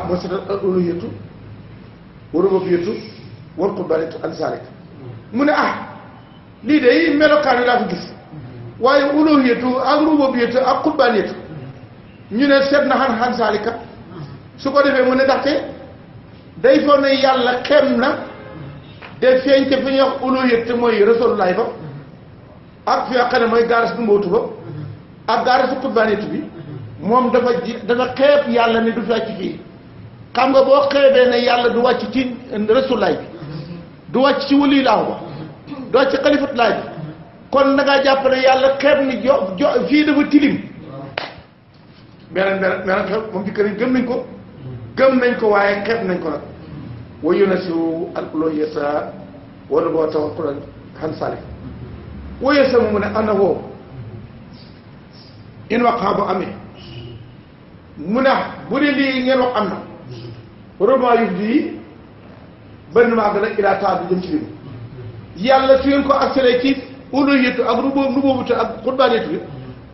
moo seetal uluhiyatu wa rububiyyatu wal qudranatu an zalik mu ne lii de melokaan yi laa ko gis waaye uluhiyatu ak rububiyatu ak xutbaaniyatu ñu ne seet na xan saalikat su ko defee mu ne ndaxte day foog ne yàlla xem na de feeñ te fi ñuy wax uluhiyatu mooy rasulullaay ba ak fi nga xam ne mooy gaaras bu mbootu ba ak gaarasu xutbaaniyatu bi moom dafa xeeb yàlla ne du fi wàcc fii xam nga boo xeebee ne yàlla du wàcc ci rasulullaay bi du wàcc ci wali laahu ba du wàcc ci xalifatullaay bi kon da ngaa jàpp ne yàlla xeeb ni fii dafa tilim beneen xew moom ci kër gëm nañ ko waaye xeeb nañ ko nag wa yunasiu al uluhiyata wala boo tawakkulan xan salik wa yasamu mu ne ana woo in waqaa bu amee mu ne bu dee lii ngeen wax am na vraiment yuf di benn maa gën a ilaa taal bi jëm ci biir yàlla su ngeen ko accéléré ci uluhiyatu ak rububiyatu ak xutbaaniyatu bi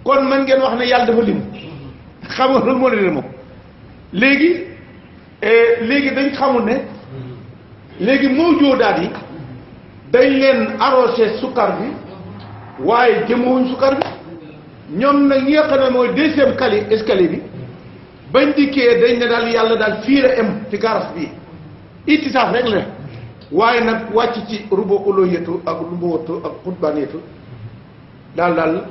kon man ngeen wax ne yàlla dafa lim xam nga loolu moo leen moom léegi dañ xamul ne léegi mawjoodaat yi dañ leen arrosé sukkar bi waaye jëmawuñ sukkar bi ñoom nag ñi nga xam ne mooy deuxième escalier bi bañ dikkee dañ ne daal yàlla daal fii la em ci garas bii ittisaaf rek la waaye nag wàcc ci uluhiyatu ak rububiyatu ak xutbaaniyatu daal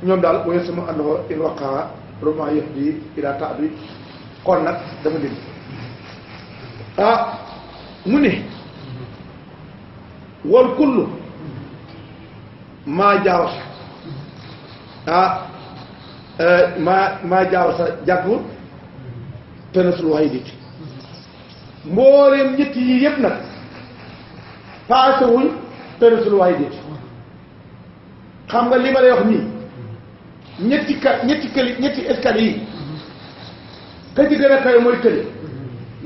ñoom daal wa yasamu annahu in waqaa roma yahdi ila ta'bi kon nag dama lim mu ne wal kullu maa jaawasa maa jaawasa jàggul te na sul waxay dit mbooleem ñett yi yëpp nag paase wuñ te na sul waxay dit xam nga li ma lay wax nii ñetti escalier yi ka ci gën a kawe mooy kële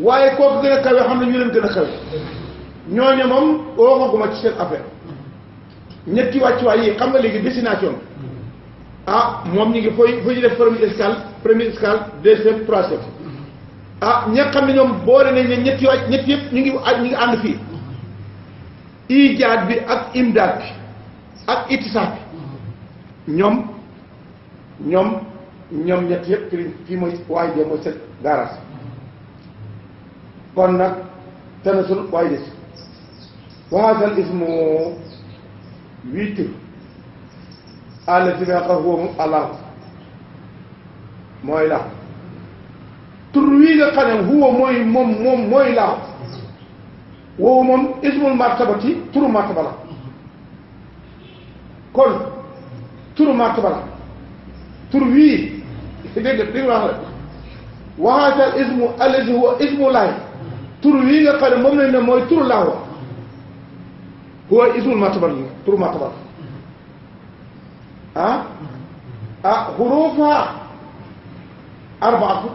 waaye kooku gën a kawe xam ne ñu leen gën a kawe ñooñu moom waxaguma ci seen affaire ñetti wàccuwaay yi xam nga léegi destination moom ñu ngi fooy ñu def première escale deuxième troisième ña xam ne ñoom boole nañ ne ñetti yëpp ñu ngi ànd fii ijaad bi ak imdaad bi ak ittisaaf bi ñoom ñett yëpp fii mooy waaye de mooy seen garage kon nag tanasul waaye des waxaasal ismu wiitir àll si nga xam woomu allah mooy laaw tur wii nga xam ne huwa mooy moom mooy laaw woowu moom ismul martabati turu martaba la kon turu martaba la tur wii dégg nga li nga wax rek waxaasal ismu allazi huwa ismu laay tur wii nga xam ne moom lañ ne mooy turu laaw huwa ismul martaba la turu martaba la xuruufa arbaatu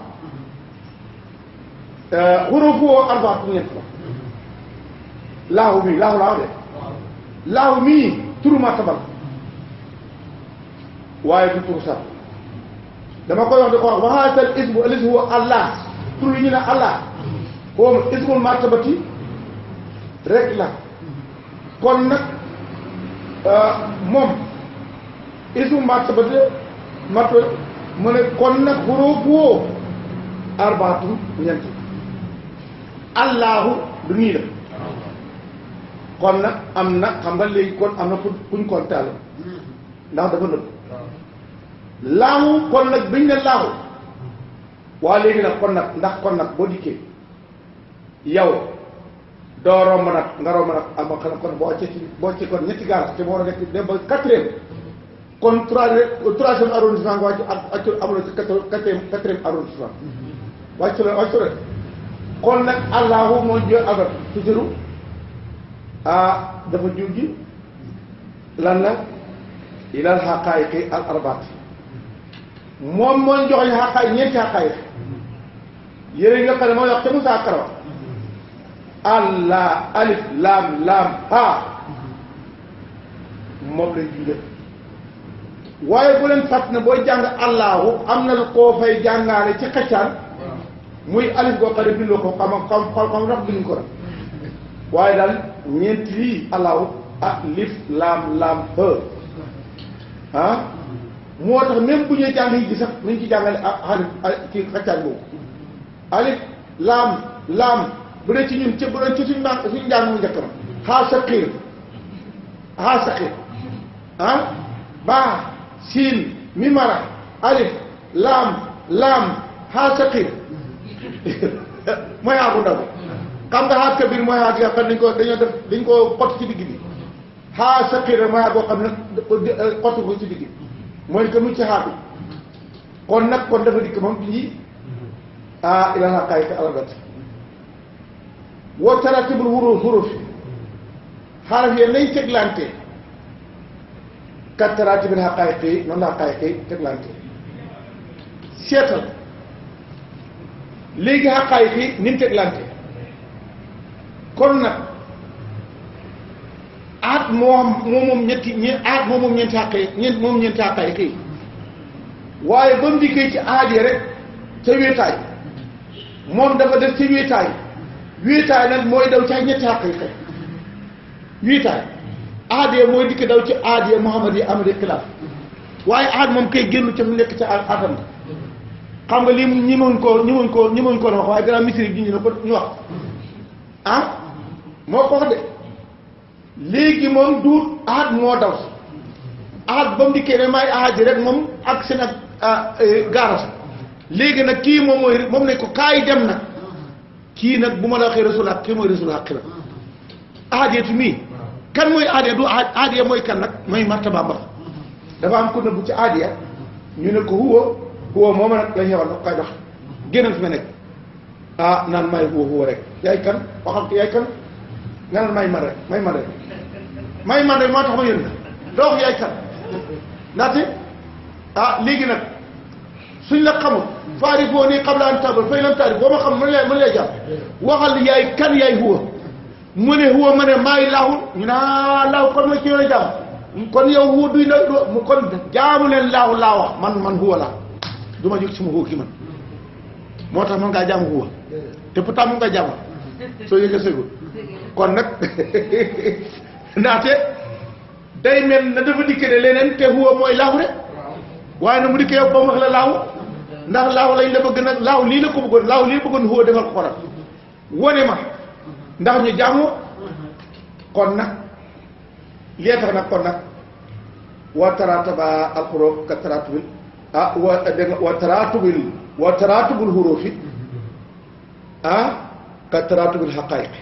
xuruufu arbaatu ñeent la laahu mii laahu de laahu mii turu martaba la waaye du turu sax dama koy wax di ko wax waxaatal ismu allazi huwa allah tur yi ñu ne allah moom ismul martabati rek la kon nag moom ismul martabati mu ne kon nag xuruufu arbaatu ñeent allahu du nii la kon nag am na xam nga léegi kon am na kuñ kontaal ndax dafa nëbb laahu kon nag biñ ne laahu waa léegi nag kon nag ndax kon nag boo dikkee yow doo romb nag nga romb nag am xanaa kon boo ci kon ñetti gaar te boo war a nekk dem ba quatrième kon troisième arrondissement nga wàcc ak am na ci quatrième arrondissement wàcc rek kon nag allahu moo jël agat toujours dafa jur gi lan la ilal xaqaayiqi al arbaat moom mooy joxoñ xaqaay ñeenti xaqaayiq yére nga xam ne mooy wax te Musaa Karawa allah alif laam ha moom lay junjë waaye bu leen fàtt ne booy jàng allahu am na lu koo fay jàngaale ci xaccaan muy alif boo xam ne bindoo ko xam ndax binduñ ko rek waaye daal ñeent lii allahu alif laam laam moo tax même bu ñuy jàng yi sax nañ ci jàngale ci xaccaan boobu alif laam bu dee ci ñun bu dee ci suñu njàng mu njëkk ma xaa saqir baa siin mimara alif laam xaa saqir mooy xaa bu ndaw xam nga xaa kabir mooy xaa gi xam dañ ko xott ci digg bi xaa saqir mooy xaa boo xam ne xott ko ci digg bi mooy que mu ci xaa bi kon nag kon dafa dikk moom bi ilaa xaqaay ka alabat wa taratibul huruf xaraf yi nañ teglante kat taratibil xaqaay yi noonu la xaqaay yi teglante seetal léegi xaqaay yi ni mu teglante kon nag aat moom ñeenti xaqaay yi waaye ba mu dikkee ci aad yi rek ca wéetaay moom dafa def ci wéetaay nag mooy daw ci ñetti xaq yi kay wéetaay aadee mooy dikk daw ci aadee Muhammad yi amadi xilaaf waaye aad moom kay génn ca mu nekk ca aadam xam nga lii ñi mën koo wax waaye gannaaw misiri bi ñu ne ko ñu wax moo ko wax de léegi moom duut aad moo daw si aad ba mu dikkee ne maay aad yi rek moom ak seen ak gaaras léegi nag kii moom ne ko kaay dem nag kii nag bu ma la waxee rasul ak kii mooy rasul xaqi la aadeetu mii kan mooy aadee du aadee mooy kan nag mooy martaba ba dafa am ko nëbbu ci aadee ñu ne ko huwa mooma nag la ñëwal nag koy dox génnal fi nga nekk naan may huwa rek yaay kan waxal ko yaay kan nga naan may man rek moo tax ma yónni doo wax yaay kan ndaxte léegi nag suñ la xamul faarifoo nii qabla an ta'bud fa in lam ta'rif boo ma xam mën lay jàpp waxal yaay kan yaay huwa mu ne huwa ma ne maay laahu ñu laahu kon mooy ci yoon jàmm kon yow huwa duy na kon jaamu leen laahu laa wax man huwa laa du ma jóg suma huwa ki man moo tax mën ngaa jaamu huwa te pourtant mën nga jaamu soo yëgee sëgul kon nag ndaxte day mel na dafa dikke de leneen te huwa mooy laahu de waaye nag mu dikkee yow ba mu wax la laahu ndax laahu lañ la bëgg nag laahu lii la ko bëggoon laahu lii la bëggoon huwa defal ko xoral wone ma ndax ñu jaamu kon nag lee tax nag kon nag wa tarataba alxuruf ka taratubil wa taratubul xurufi ka taratubil xaqaayiq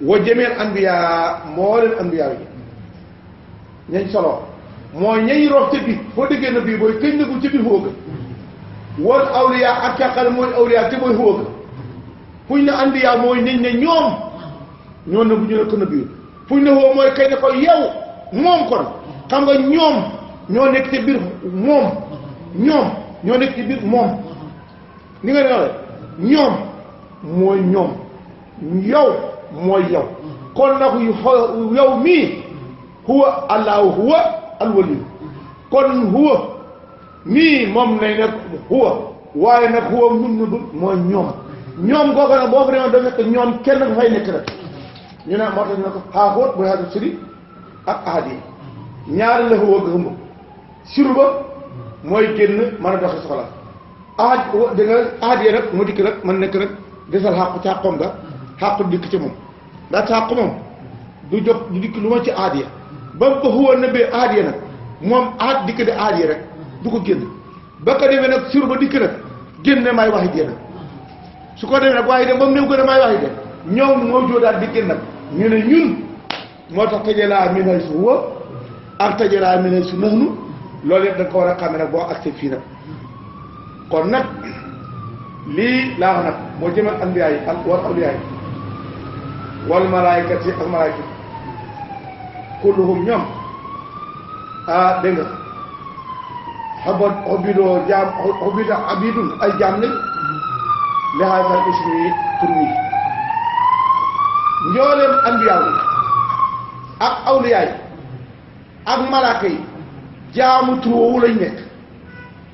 wa jameel anbiya moo leen anbiya yi ñañ solo mooy ñañ rox ca biir foo déggee na bii booy këñ nagu ca biir xóoga wal awliya ak càqal mooy awliya te mooy xóoga fuñ ne anbiya mooy nañ ne ñoom ñoo na bu ñu ne ko na biir fuñ ne xoo mooy kay ne ko yow moom kon xam nga ñoom ñoo nekk ci biir moom ñoo nekk ci biir moom ni nga ne ñoom mooy ñoom yow mooy yow kon nag yow mii huwa allahu huwa alwaliyu kon huwa mii moom nay nekk huwa waaye nag huwa mun na dul mooy ñoom googu nag boo ko demee da fekk ñoom kenn nga fay nekk rek ñu ne moo tax ñu ne ko xaaxóot mooy xaatu siri ak ahad yi ñaari la huwa nga ëmb siru ba mooy génn mën a doxi soxla ahad da nga ahad yi rek mu dikk rek man nekk rek desal xàqu ca xàqoom nga xàqu dikk ci moom ndax xàqu moom du jóg du dikk lu ma ci ahad yi ba mu ko huwa nëbbee ahad yi nag moom ahad dikk de ahad yi rek du ko génn ba ko demee nag siru ba dikk nag génne maay waxi génn su ko demee nag waaye dem ba mu néew gën a maay waxi de ñoom moo joo daal di génn nag ñu ne ñun moo tax tajalaa min haysu huwa ak tajalaa min haysu nahnu loolu yëpp da nga ko war a xàmme nag boo accès fii nag kon nag lii laa wax nag moo jëmal anbiyaa yi wal awliyaa yi wal malaayikati ak malaayika kulluhum ñoom dégg nga xobidoo jaam xobida abidun ay jaam lañ lexaay fal ismi tur wi njooleem anbiyaa yi ak awliyaa yi ak malaaka yi jaamu turoowu lañ nekk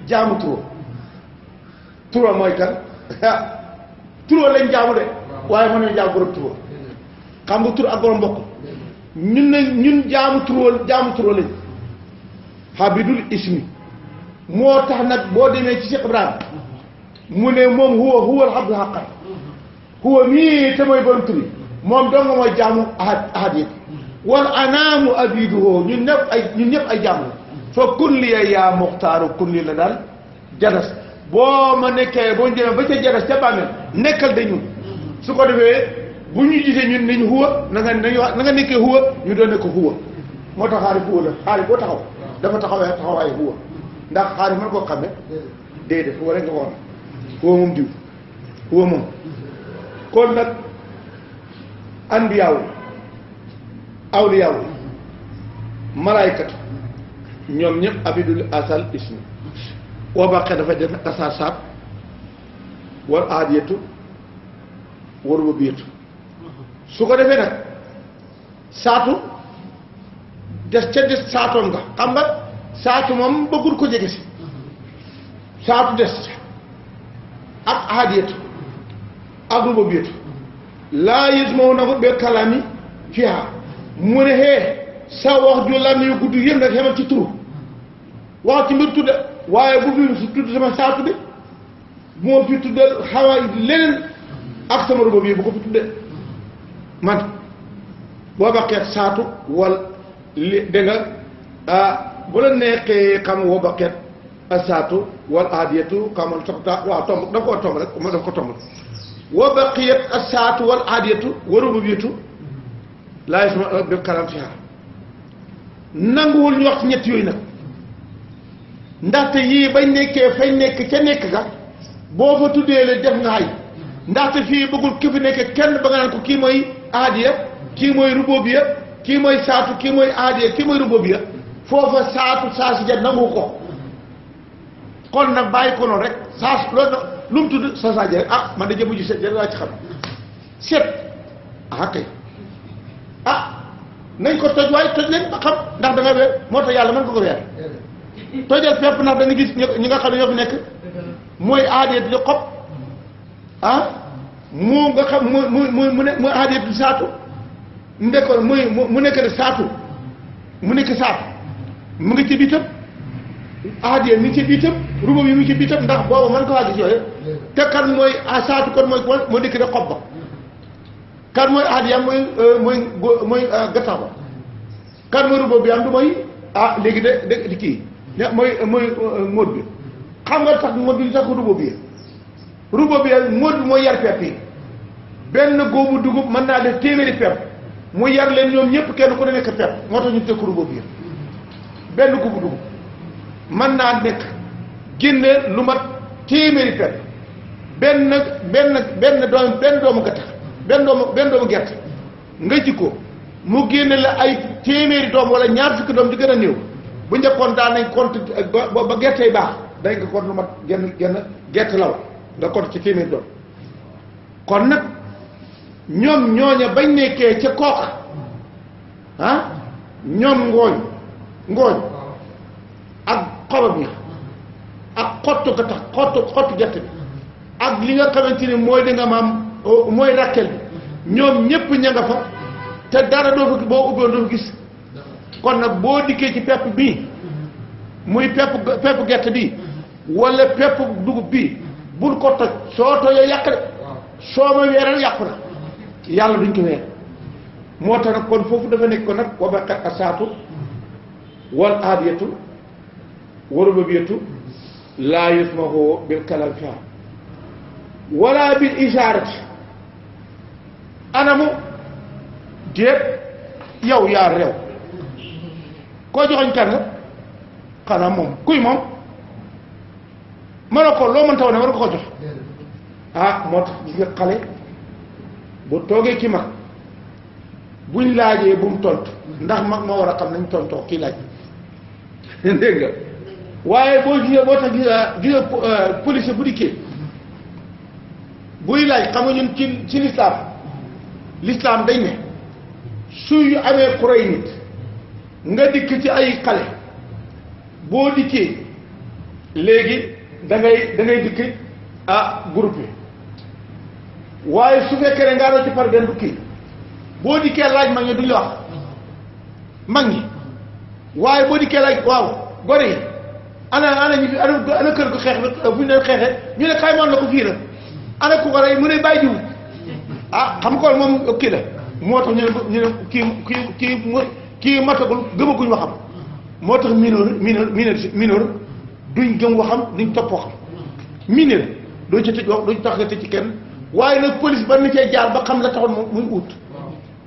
jaamu turoo mooy kan turoo lañ jaamu de waaye mën nañu jaamu borom turoo xam nga tur ak borom bokk ñun ne ñun jaamu turoo lañ habidul ismi moo tax nag boo demee ci Cheikh Ibrahima mu ne moom huwa al-abdu haqqan huwa mii te mooy borom tur yi moom dong nga mooy jaamu ahad yëpp wal anaamu abiduhu ñun ñëpp ay jaamu fa kulliya yaa muxtaaru kulli la daal jadas boo ma nekkee boo jëmee ba ca jadas ca bàmmeel nekkal de ñun su ko defee bu ñu gisee ñun nañu huwa na nga nekkee huwa ñu doon nekk huwa moo tax xaari huwa la xaari boo taxaw dafa taxawaay huwa ndax xaari mën koo xame déedéet huwa rek nga ko wax huwa moom diw huwa moom kon nag anbiyaaw awliyaaw malaykatu ñoom ñëpp abidul asal ismi boo baqee dafay def nag asaar saab war aadiyatu war ba biyatu su ko defee nag saatu des saatoon nga xam nga saatu moom bëggul ko jege si saatu des ak aadiyatu ak ruba biyatu laa yis moo na ko be kalaami fiha mu ne xee sa wax ju lam yu gudd yëpp nag xemal ci turu wax ci mbir tudde waaye bu biir su tudd sama saatu bi moo fi tuddal xawa leneen ak sama ruba bi bu ko fi tudde man boo baqeet saatu wal li da nga bu la neexee xam woo baqeet saatu wal aadiyatu xamal saxta waaw tomb da nga koo tomb rek ma daf ko tomb woo baqeet saatu wal aadiyatu wa ruba biyatu laa yasma bi kalam fiha nanguwul ñu wax ci ñett yooyu nag ndaxte yii bañ nekkee fañ nekk ca nekk ga boo fa tuddee le def nga xay ndaxte fii bëggul ki fi nekk kenn ba nga naan ko kii mooy aadiya kii mooy rububiya kii mooy saatu kii mooy aadiya kii mooy rububiya foofa saatu saa si ja nangu ko kon nag bàyyi ko noonu rek saa loolu lu mu tudd sa saa rek ah man da jëmu ji set jërë laa ci xam set ah kay ah nañ ko toj waaye toj leen ba xam ndax da nga weer moo tax yàlla mën ko weer tojal fépp ndax da nga gis ñi nga xam ne ñoo fi nekk mooy aadee di xob ah mu nga xam mu ne muy aadee di saatu ndekkoon mu nekk de saatu mu nekk saatu mu ngi ci biitam aadee mi ngi ci biitam ruba bi mi ngi ci biitam ndax booba mën ko waa gis yooyu te kan mooy saatu kon moo dikk de xob ba kan mooy aadee mooy gattax ba kan mooy ruba bi am du mooy léegi de kii mooy móot bi xam nga tax móot bi li tax ko rubo bi móot bi mooy yar pepp yi benn góobu dugub mën naa def téeméeri pepp mu yar leen ñoom ñëpp kenn ku ne nekk pepp moo tax ñu teg ko rubo bi benn góobu dugub mën naa nekk génne lu mat téeméeri pepp benn doomu gattax benn doomu gerte nga ji ko mu génne la ay téeméeri doom wala ñaar fukki doom di gën a néew bu njëkkoon daan nañ compte ba gerte yi baax dañ ko compte lu mat genn gerte law nga compte ci téeméeri doom kon nag ñoom ñooña bañ nekkee ca kooka ñoom ngooñ ak xobam ya ak xottu ga tax xottu gerte bi ak li nga xamante ni mooy da nga maam mooy rakkel bi ñoom ñépp ña nga fa te dara doo fa boo ubboon doo fa gis kon nag boo dikkee ci pepp bii muy pepp gerte bi wala pepp dugub bii bul ko toj soo tojee yàq de soo ma weeral yàqu na yàlla duñ ko weer moo tax nag kon foofu dafa nekk ko nag wa baqat asaatu wal aadiyatu wa rububiyatu laa yusmahu bil kalam fiha wala bil ishaarati anamu déet yow yaa réew koo joxoñ kan la xanaa moom kuy moom mën a ko loo mënta wane war nga ko jox moo tax gis nga xale bu toogee ki mag buñ laajee bu mu tontu ndax mag moo war a xam nañ tontoo kii laaj dégg nga waaye boo gisee boo tax gis nga policier bu dikkee buy laaj xam nga ñun ci l'islam dañ ne suy amee ku rey nit nga dikk ci ay xale boo dikkee léegi da ngay dikk groupé waaye su fekkee ne ngaa doon ci par benn kii boo dikkee laaj mag ñi duñ la wax mag ñi waaye boo dikkee laaj waaw gone yi ana kër gu xeex bi bu ñu leen xeexee ñu ne kaay man la ko fii la ana ku ko rey mu ne bàyyi jiwu xam ko moom kii la moo tax ñu ne kii matagul gëmaguñ waxam moo tax mineur duñ gëm waxam duñ topp waxam mineur doo ci tëj wax doo ci tax nga tëj ci kenn waaye nag police ba na cee jaar ba xam la taxoon moom muy ut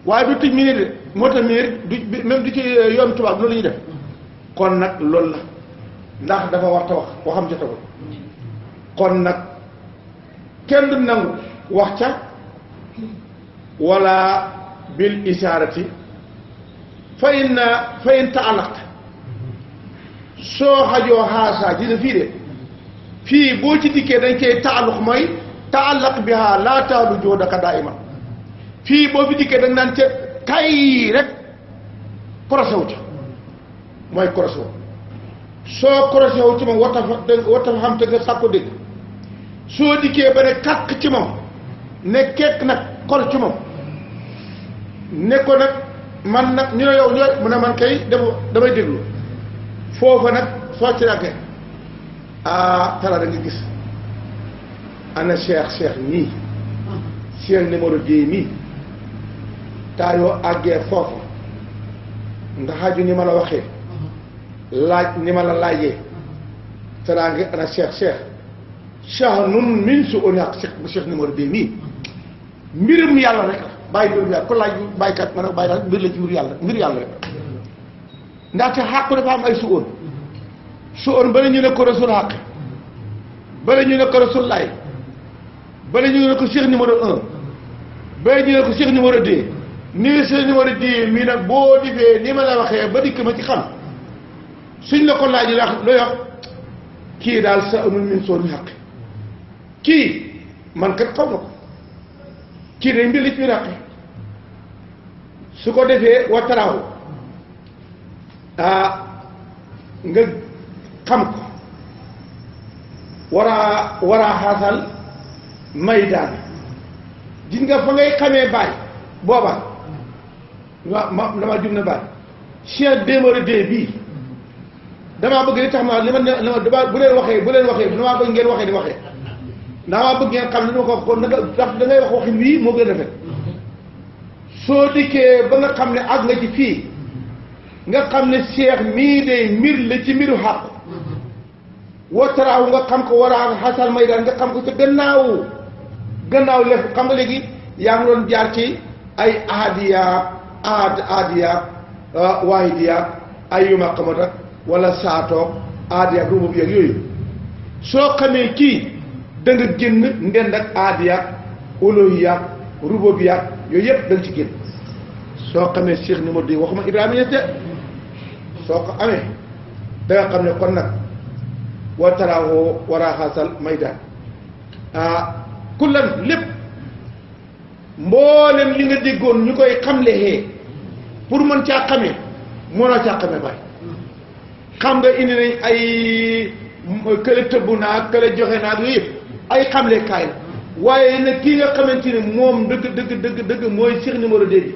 waaye du tëj mineur de moo tax mineur du même du ci yoon tubaab loolu la ñuy def kon nag loolu la ndax dafa war ta wax waxam jotagul kon nag kenn du nangu wax ca wala bil isaarati fa in taalaqta soo xajoo xaasaa gis fii de fii boo ci dikkee dañ koy taalluq mooy taallaq biha laa taalu joodaka daa iman fii boo fi dikkee dañ naan ca kay rek korosé wu ca mooy korosé wu soo korosé wu ci moom warta fa xam te nga sàkko dégg soo dikkee ba ne kàkk ci moom ne kekk nag kol ci moom ne ko nag man nag ñu ne yow ñooy mu ne man kay damay déglu foofa nag soo ci àggee tala da nga gis ana cheikh nii cheikh numéro 10 nii taa yoo àggee foofa nga xaju ni ma la waxee laaj ni ma la laajee tala ngi ana cheikh nun min su oni ak cheikh numéro 10 nii mbirum yàlla rek la bàyyi mbirum yàlla ko laaj bàyyikat ma ne bàyyi daal mbir la ci mbir yàlla rek ndaxte xàq dafa am ay su-oon bala ñu ne ko rasul xàq bala ñu ne ko rasul laay bala ñu ne ko cheikh numéro 1 bala ñu ne ko cheikh numéro 2 nii cheikh numéro 10 mii nag boo defee ni ma la waxee ba dikk ma ci xam suñ la ko laaj looy wax kii daal sa amul min soon xàq kii man kat xaw na ko kii day mbir li ci ràqe su ko defee wataraaw nga xam ko waraa xaasal maydaan gis nga fa ngay xamee baay booba damaa jum ne baay cheikh numéro 2 bii damaa bëgg li tax ma li ma bu leen waxee damaa bëgg ngeen waxee di waxee damaa bëgg ngeen xam li ma ko wax kon da ngay wax waxin wii moo gën a rafet soo dikkee ba nga xam ne àgg nga ci fii nga xam ne cheikh mii de mbir la ci mbiru xàq wataraaw nga xam ko war a xasal maydaan nga xam ko ca gannaaw lépp xam nga léegi yaa ngi doon jaar ci ay aadiya waahidiya ay yu maqamata wala saatoog aadiya rubub yeeg yooyu soo xamee kii da nga génn ndend ak aadiya uluhiya rububiyya yooyu yëpp da nga ci génn soo xamee cheikh numéro 2 waxuma Ibrahima ñette soo ko amee da nga xam ne kon nag wa taraahu waraaxaasal maydaan kullan lépp mboolem li nga déggoon ñu koy xamle pour mën caa xamee mënoo caa xamee bàyyi xam nga indi nañ ay kële tëbb naag kële joxe naag yooyu yëpp ay xamle kaay la waaye nag kii nga xamante ni moom dëgg mooy cheikh numéro 2 bi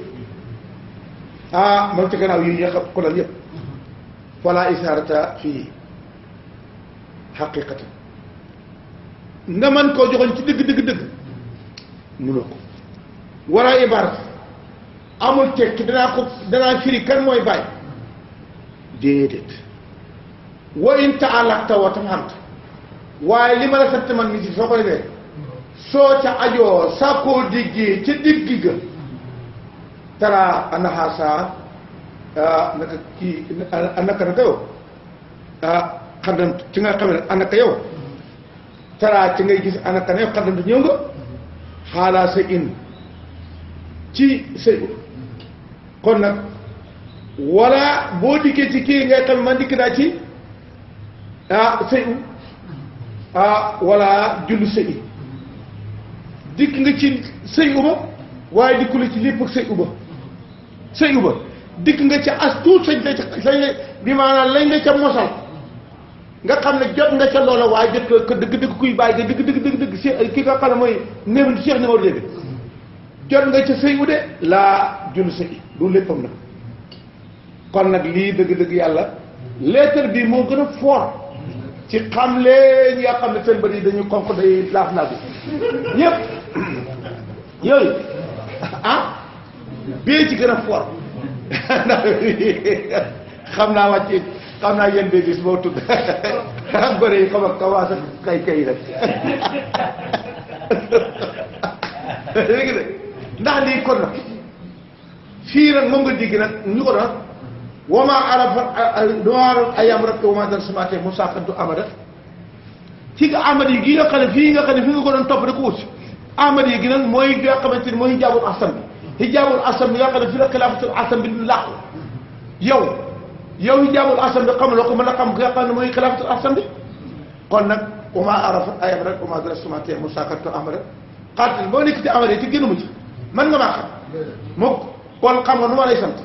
moom ci gannaaw yi ñu xam xolal yëpp fala isaarata fii xaqiqatan nga mën koo joxoñ ci dëgg mënoo ko wara ibarat amul tekki danaa firi kan mooy bàyyi déedéet wa in taalaqta wa tafhamta waaye li ma la sant man mi si soo ko defee soo ca ajoo saa koo déggee ca digg ga tara anaxaasa naka kii naka yow xaddam ci nga xam ne anaka yow tara ci ngay gis anaka ne yow xaddamtu ñëw nga xaalaa sa in ci sëy kon nag wala boo dikkee ci kii ngay xam man dikk naa ci sëy wala jullu sëy dikk nga ci sëy uba waaye dikkula ci lépp ak sëy uba dikk nga ca as tuut sañ bi maanaam lañ nga ca mosal nga xam ne jot nga ca loola waaye jot ko dëgg kuy bàyyi nga dëgg si ki nga xam ne mooy néew cheikh numéro 2 bi jot nga ca sëy u de laa jullu sëy du léppam nag kon nag lii dëgg-dëgg yàlla lettre bi moo gën a fort ci xam leen yaa xam ne seen bët yi dañuy xonq day laaf naa bi ñëpp yooyu bee ci gën a fort ndax xam naa wàcc xam naa yéen bee gis moo tudd ak bëri yi xam ak commencé kay rek léegi nag ndax lii kon nag fii nag moom nga digg nag ñu ko doon wama arafa doar ayam rek wama dal samaté musaqatu amada ci nga amad yi gi nga xam ne fii nga xam ne fi nga ko doon topp rek ko wut amad yi gi nag mooy nga xamante ni mooy hijaabul asam bi hijaabul asam bi nga xam ne fi la xilaafatul asam bi du làqu yow hijaabul asam bi xamuloo ko mën a xam nga xam ne mooy xilaafatul asam bi kon nag wama arafa ayam rek wama dal samaté musaqatu amada xaaral boo nekk ci amad yi ci génn mu ci mën nga maa xam moom kon xam nga nu ma lay sant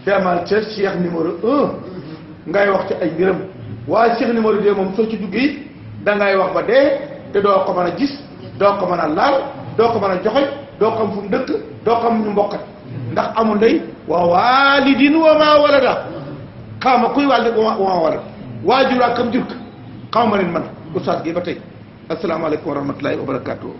demal ca cheikh numéro 1 ngay wax ci ay mbiram waaye cheikh numéro 2 moom soo ci duggee da ngay wax ba dee te doo ko mën a gis doo ko mën a laal doo ko mën a joxoñ doo xam fu mu dëkk doo xam ñu mbokkat ndax amul ndey wa waalidin wa maa walada xaw ma kuy wàlli wa maa walada waajur ak kam jurk xaw ma leen man oustaz gi ba tey asalaamaaleykum wa rahmatulahi wa barakaatu